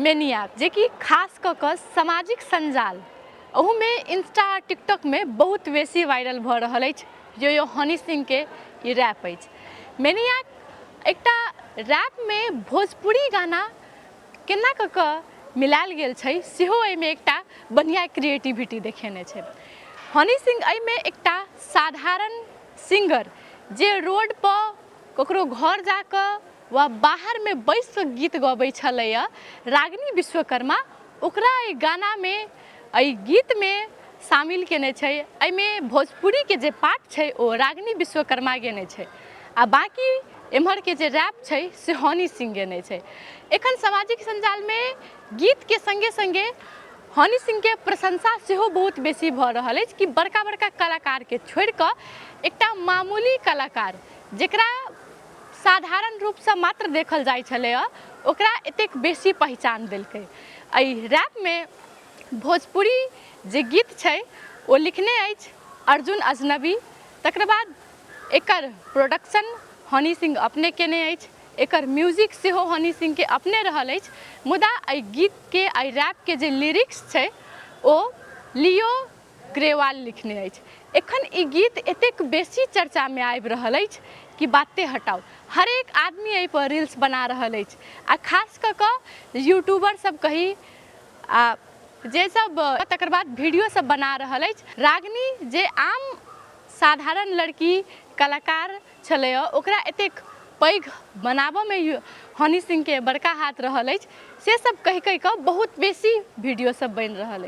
मेनियाक, जेकि खास कऽ कऽ सामाजिक सञ्जाल ओहूमे इंस्टा आ टिकटॉकमे बहुत बेसी वायरल भऽ रहल अछि। यो यो हनी सिंहके ई रैप अछि। मेनियाक एकटा रैपमे भोजपुरी गाना केना कऽ कऽ मिलायल गेल छै, सेहो एहिमे एकटा बढ़िआँ क्रिएटिविटी देखेने छै। हनी सिंह एहिमे एकटा साधारण सिंगर जे रोडपर ककरो घर जाकऽ वा बाहरमे बैस कऽ गीत गबै छलैए रागिनी विश्वकर्मा, ओकरा एहि गानामे, एहि गीतमे शामिल केने छै। एहिमे भोजपुरीके जे पार्ट छै ओ रागिनी विश्वकर्मा गेने छै आ बाँकी एम्हरके जे रैप छै से हनी सिंह गेने छै। एखन सामाजिक सञ्जालमे गीतके सङ्गे सङ्गे हनी सिंहके प्रशंसा सेहो बहुत बेसी भऽ रहल अछि कि बड़का बड़का कलाकारके छोड़िकऽ एकटा मामूली कलाकार जकरा साधारण रूपसँ मात्र देखल जाइ छलैए, ओकरा एतेक बेसी पहिचान देलकै। एहि रैपमे भोजपुरी जे गीत छै ओ लिखने अछि अर्जुन अजनबी। तकर बाद एकर प्रोडक्शन हनी सिंह अपने केने अछि, एकर म्यूजिक सेहो हनी सिंहके अपने रहल अछि, मुदा एहि गीतके, एहि रैपके जे लिरिक्स छै ओ लियो ग्रेवाल लिखने अछि। एखन ई गीत एतेक बेसी चर्चामे आबि रहल अछि कि बाते हटाउ, हरेक आदमी एहिपर रील्स बना रहल अछि आ खास कऽ कऽ यूट्यूबर सब कही आ जे सब तकर बाद वीडियो सब बना रहल अछि। रागिनी जे आम साधारण लड़की कलाकार छलै, ओकरा एतेक पैघ बनाबऽमे हनी सिंहके बड़का हाथ रहल अछि, से सब कहि कहि कऽ बहुत बेसी वीडियो सब बनि रहल अछि।